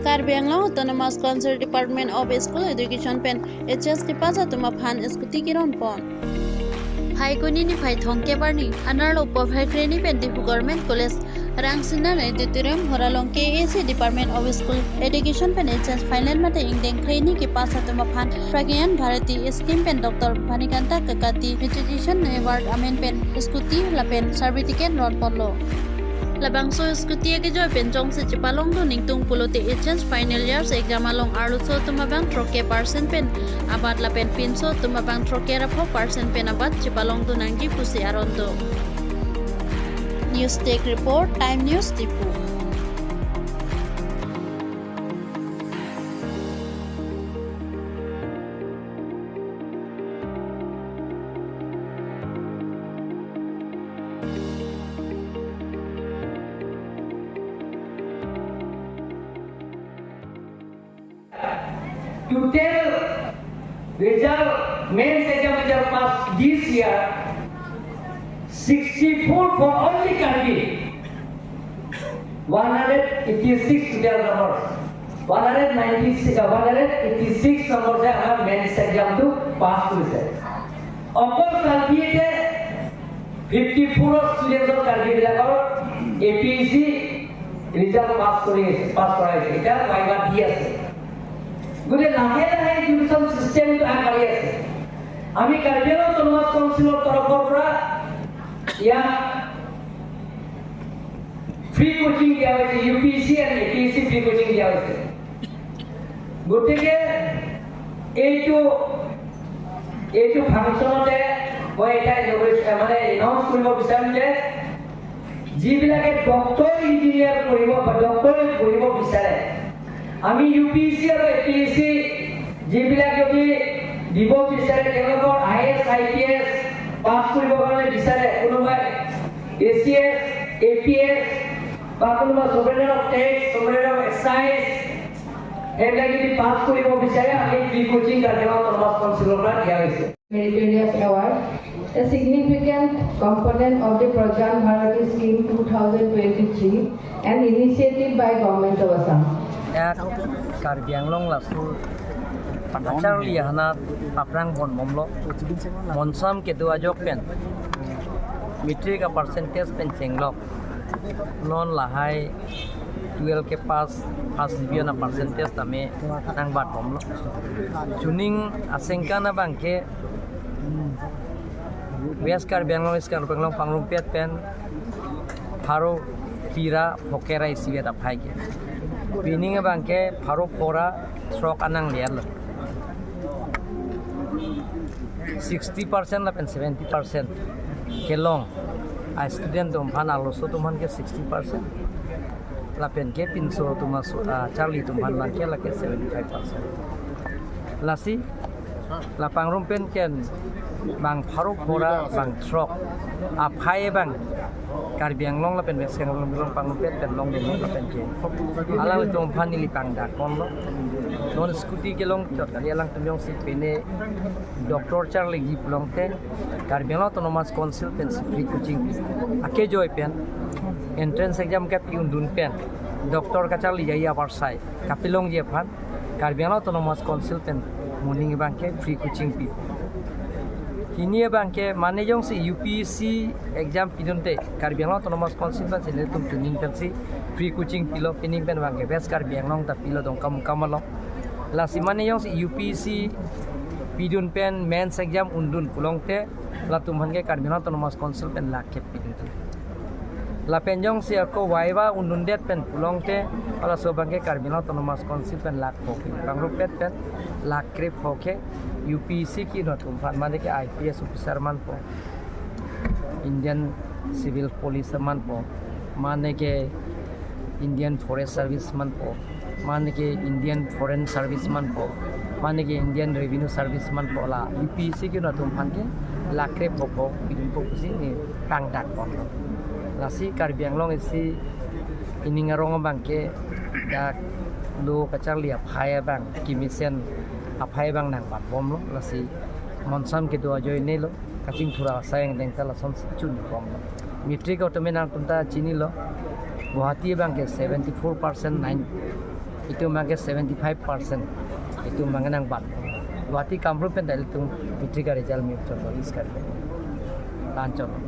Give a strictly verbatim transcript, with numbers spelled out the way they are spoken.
Karbi Anglong Autonomous Council Department of School Education pen H S kepass atum aphan scooty keron pon. Phaikuni niphai thomkep arni anerlo Pophai Kreni pen Diphu Government College Rangsina Auditorium hall along K A C Department of School Education pen H S final mate ingdeng kreni kepass atum aphan Pragyan Bharati scheme pen Doctor Vanikanta Kakati Meritocratic Award amen pen scooty lapen certificate ron ponlo. Labangso scooty akejoi pen jongsi chepalongdun ingtung pulote H S final years exam along arloso atum abang throkkep percent pen abat lapen pinso atum abang throkkep ra pho percent pen abat chepalongdun nangji pusi aron do. News Desk Report, Time News Diphu. Total result, mains exam result pass this year, sixty-four for only Karbi. One hundred eighty-six total numbers. One hundred ninety-six, uh, one hundred eighty-six numbers hai amar mains exam to pass korise. Okol Karbi ete fifty-four students of Karbi bilakor A P S C result pass korise, pass koraise. Eta viva di ase. Gotike lahe lahe education system to agari ase. Ami Karbi Anglong Autonomous Council or torop pora ya free coaching dia hoise, U P S C and A P S C free coaching dia hoise. Gotike এইটো, এইটো ফাংচনতে মই এটা ইনগ্ৰেচ-, মানে এনাউন্স কৰিব বিচাৰিম যে যিবিলাকে ডক্টৰ ইঞ্জিনিয়াৰ পঢ়িব বা ডক্টৰেট পঢ়িব বিচাৰে, আমি ইউ পি এছ চি আৰু এ পি এছ চি যিবিলাক যদি দিব বিচাৰে, তেওঁলোকৰ I A S, I P S pass কৰিবৰ কাৰণে বিচাৰে, কোনোবাই এ চি এছ, এ পি এছ বা কোনোবা superintendent of text, superintendent of excise, সেইবিলাক যদি পাছ কৰিব বিচাৰে, আমি ফ্ৰী কোচিং কাৰ্যসূচী সমাজ কাউন্সিলৰ পৰা দিয়া হৈছে। Meritorious Award, a significant component of the Pragyan Bharati Scheme two thousand twenty-three, an initiative by Government of Assam. Dak Karbi Anglong laso acharli ahanat aphrang pon bomlo. Monsam kedo ajok pen matric a percentage pen chenglok. Non lahai twelve kepass first division a percentage tame nangbat bomlo. Chuning asengkan abangke West Karbi Anglong, East Karbi Anglong pangrumpet pen pharo phli ra phokep ra isi vet aphai ke. Pining abangke pharo phra throk anang ler lo. Sixty percent lapen seventy percent kelong a student atum aphan, arloso atum aphan ke sixty percent. Lapen ke pinso atum aso, ah, charli atum aphan abangke lake seventy-five percent. Lasi la pangrumpet pen bang pharo phra bang throk aphai abang Karbi Anglong lapen West Karbi Anglong pangrumpet pen longdun lapen ke alanglitum aphan neli pangdak ponlo. Non scooty kelong chot kali, alangtum jongsi pine doctor charliji pulote Karbi Anglong Autonomous Council pensi free coaching pi. Akejoi pen entrance exam kapi undun pen doctor kacharliji apor sai kapelongji aphan Karbi Anglong Autonomous Council pen moning abangke free coaching pi. Hini abangke mane jongsi U P S C exam pidunte Karbi Anglong Autonomous Council pensi nelitum chuning pensi free coaching pilo, pining pen abangke West Karbi Anglong ta pilo, Dongkamukam along. Lasi mane jongsi U P S C pidun pen mains exam undun pulote latum aphan ke Karbi Anglong Autonomous Council pen lakh kep pidun. Lapen jongsi ako viva undundet pen pulote halaso abangke Karbi Anglong Autonomous Council pen lakh pho ke. Pangrumpet pen lakh krepho ke. U P S C kino atum aphan mane ke I P S officer manpo, Indian Civil Police manpo, mane ke Indian Forest Service manpo, mane ke Indian Foreign Service manpo, mane ke Indian Revenue Service manpo, la U P S C kino atum aphan ke lakh krepho pidunpo pusi neli pangdak ponlo. Lasi Karbi Anglong isi ining arong abangke dak lo kacharli aphai abang, kemesen aphai abang nangbat bomlo. Lasi monsam kedo ajoine lo, kachingthur asai angdeng ta lasonsi chun bomlo. Matric tame nangtum ta chinilo, Guwahati abangke seventy-four percent, nine, Itum abangke seventy five percent itum abangke nangbat. Guwahati Kamrup pen ta ilitum matric a-result me-ok chotlo, East Karbi Anglong. La-an chotlo.